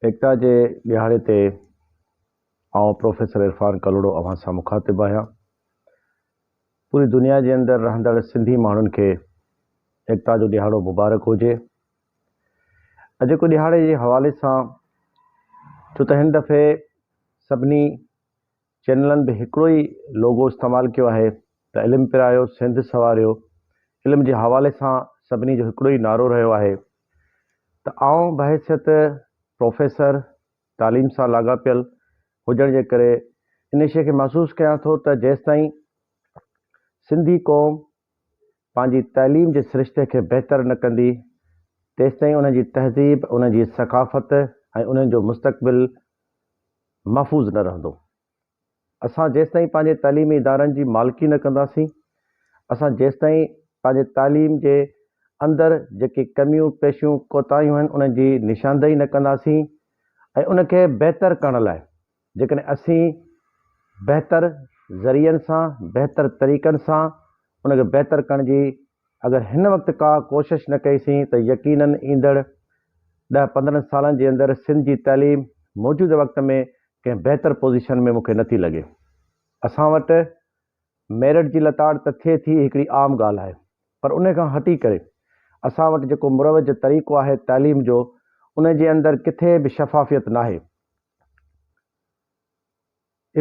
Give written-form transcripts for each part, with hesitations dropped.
ايڪتا جي ڏهاڙي تي آئون پروفيسر عرفان ڪلهوڙو اوهان سان مخاطب آهيان. پوري دنيا جي اندر رهندڙ سنڌي ماڻهن کي ايڪتا جو ڏهاڙو مبارڪ هجي. اڄوڪي ڏهاڙي جي حوالي سان ڇو ته هن دفعي سڀني چينلن به هڪڙو ئي لوگو استعمال ڪيو آهي ته علم پرايو سنڌ سنواريو علم جي حوالي سان سڀني جو هڪڙو ئي نعرو رهيو آهي ته آئون بحيثيت پروفيسر تعليم سان لاڳاپيل هجڻ جي ڪري ان شيء کي محسوس ڪيان ٿو ته جيستائين سنڌي قوم پنهنجي تعليم جي سرشتي کي بهتر نه ڪندي تيستائين انهن جي تهذيب، انهن جي ثقافت ۽ انهن جو مستقبل محفوظ نه رهندو. اسان جيستائين پنهنجي تعليمي ادارن جي مالڪي نه ڪنداسين، اسان جيستائين پنهنجي تعليم جي اندر جيڪي ڪميون پيشيون ڪوتاهيون آهن انهن جي نشاندهي نه ڪنداسين ۽ ان کي بهتر ڪرڻ لاء جيڪڏهن اسين بهتر ذريعن سان بهتر طريقن سان ان کي بهتر ڪرڻ جي اگر هن وقت ڪا ڪوشش نه ڪئي سين ته يقينن ايندڙ ڏهه 15 سالن جي اندر سنڌ جي تعليم موجوده وقت ۾ ڪنهن بهتر پوزيشن ۾ مون کي نٿي لڳي. اسان وٽ ميرٽ جي لتاڙ ته ٿئي ٿي هڪڙي عام ڳالهه آهي پر ان کان هٽي ڪري اسان وٽ جيڪو مروج طريقو آهي تعليم جو ان جي اندر ڪٿي به شفافيت ناهي.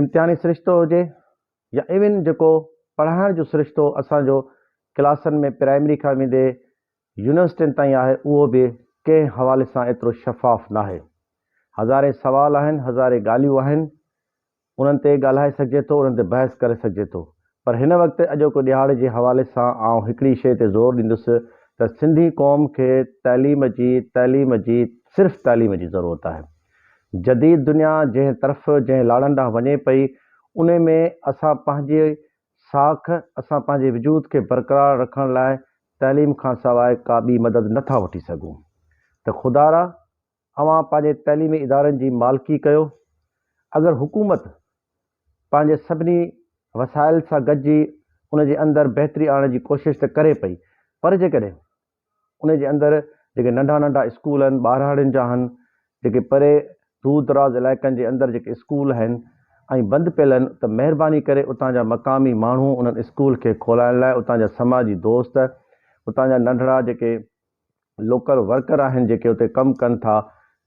امتحاني سرشتو هجي يا ايون جيڪو پڙهائڻ جو سرشتو اسان جو ڪلاسن ۾ پرائمري کان ويندي يونيورسٽين تائين آهي اهو به ڪنهن حوالي سان ايترو شفاف ناهي. هزارين سوال آهن، هزارين ڳالهيون آهن، انهن تي ڳالهائي سگهجي ٿو، انهن تي بحث ڪري سگهجي ٿو پر هن وقت اڄوڪو ڏهاڙي جي حوالي سان آئون هڪڙي شيء تي زور ڏيندس ته سنڌي قوم کي تعليم جي، تعليم جي، صرف تعليم جي ضرورت آهي. جديد دنيا جنهن طرف، جنهن لاڙن ڏانهن وڃي پئي، انهي ۾ اسان پنهنجي ساک، اسان پنهنجي وجود کي برقرار رکڻ لاء تعليم کان سواء ڪا ٻي مدد نه ٿا وٺي سگهون ته خدارا اوهان پنهنجي تعليمي ادارن جي مالڪي ڪيو. اگر حڪومت پنهنجي سڀني وسائل سان گڏجي ان جي اندر بهتري آڻڻ جي ڪوشش ته ڪري پئي پر جيڪڏهن ان جي اندر جيڪي ننڍا ننڍا اسڪول آهن ٻهراڙين جا آهن جيڪي پري دور دراز علائقن جي اندر جيڪي اسڪول آهن ۽ بند پيل آهن ته مهرباني ڪري اتان جا مقامي ماڻهو انهن اسڪول کي کولائڻ لاء اتان جا سماجي دوست اتان جا ننڍڙا جيڪي لوڪل ورڪر آهن جيڪي اتي ڪم ڪن ٿا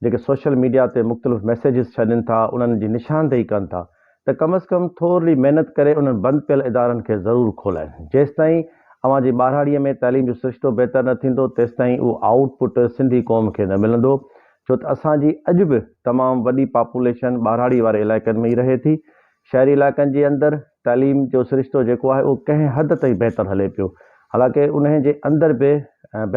جيڪي سوشل ميڊيا تي مختلف ميسيجز ڇڏين ٿا انهن جي نشاندهي ڪن ٿا ته ڪم از ڪم ٿورڙي محنت ڪري انهن بند پيل ادارن کي ضرور کولائين. جيستائين اوهان جي ٻهراڙيء ۾ تعليم جو سرشتو بهتر نه ٿيندو تيستائين اهو آئوٽ پٽ سنڌي قوم کي نه ملندو ڇو ته اسان جي اڄ به تمام وڏي پاپوليشن ٻهراڙي واري علائقن ۾ ئي رهي ٿي. شهري علائقن جي اندر تعليم جو سرشتو جيڪو آهي اهو ڪنهن حد تائين بهتر هلي پيو حالانڪه انهي جي اندر به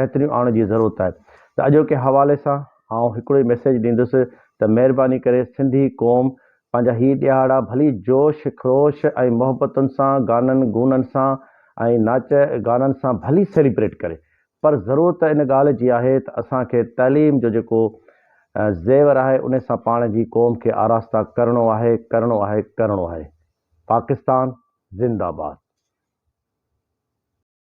بهتريون آڻڻ جي ضرورت آهي ته اڄوڪي حوالي سان آئون هڪڙو ئي ميسيج ڏيندس ته مهرباني ڪري سنڌي قوم پنهنجا هي ڏهاڙا ڀلي جوش خروش ۽ محبتن سان گانن گونن سان ۽ ناچ گانن سان ڀلي سيليبريٽ ڪري پر ضرورت ان ڳالهه جي آهي ته اسان کي تعليم جو جيڪو زيور آهي ان سان پاڻ جي قوم کي آراسته ڪرڻو آهي ڪرڻو آهي ڪرڻو آهي پاڪستان زنده باد.